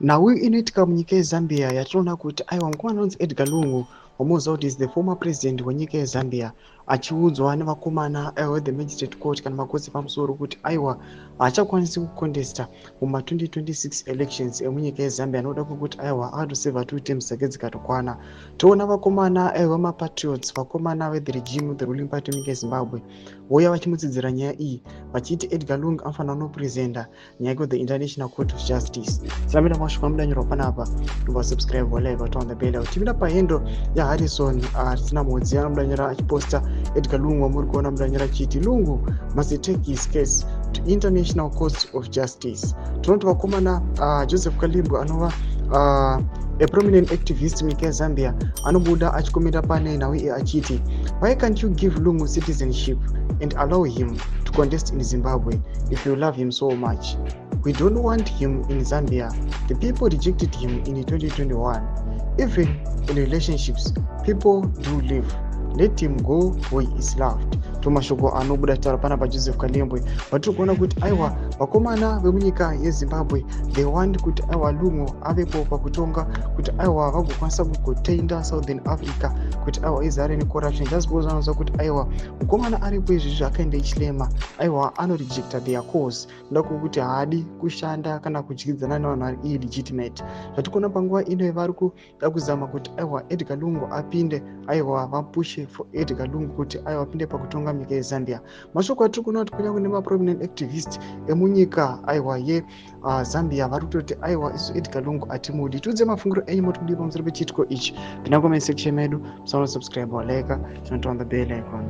Nhau inoitika munyika yeZambia yatinoona kuti aiwa, mukomana anonzi Edgar Lungu, wamuziva kuti is the former president wenyika yeZambia, achiudzwa nevakomana aiwa the magistrate court kana makotsi epamusoro kuti aiwa, haachakwanisi kucontesta muma2026 elections emunyika yeZambia nokuda kwekuti aiwa, akatosevha two terms dzake dzikatokwana. Toona vakomana aiwa, mapatriots, vakomana vethe regime, the ruling party munyika yeZimbabwe, vouya vachimutsidzira nyaya iyi vachiti Edgar Lungu anofanira kunopresenta nyaya ku the International Court of Justice. Tiramira mashoko amudanyorwa panapa, subscribe, like, turn on the bell. Tipinda pahandle yaHarrison Risina Mhodzi, anomudanyora achiposta Edgar Lungu wamuri kuona mudanyora achiti, "Lungu must take his case to International Court of Justice." Tinoti vakomana Joseph Kalimbo, anova a prominent activist munyika yeZambia, anobuda achikomenda pane nhau iyi achiti, "Why can't you give Lungu citizenship and allow him to contest in Zimbabwe if you love him so much? We don't want him in Zambia. The people rejected him in 2021. Even in relationships, people do live. Let him go where he is loved." Tomashoko anobuda taura panapa Joseph Kalembwe, vatiri kuona kuti aiwa, vakomana vemunyika yeZimbabwe, they want kuti aiwa, Lungu avepo pakutonga, kuti aiwa, vagokwanisa kugotenda Southern Africa kuti aiwa, izare necorruption, just because vanoziva kuti aiwa, mukomana aripo izvizvi akaenda ichilema, aiwa, anorejecta their cause noda kwekuti haadi kushanda kana kudyidzana nevanhu vari illegitimate. Zvatikuona panguva ino, vari kuda kuzama kuti aiwa, Edgar Lungu apinde, aiwa, vapushe for Edgar Lungu kuti aiwa, apinde pakutonga munyika yeZambia. Mashoko atiri kuona kuti kunyange nemaprominent activist emunyika aiwa yeZambia vari kutoti aiwa, isu Edgar Lungu hatimudi. Tiudze mafungiro enyu, moti kudii pamusoro pechiitiko ichi? Pinda comment section medu, musaona subscribe, like, chinoturn on the bell icon.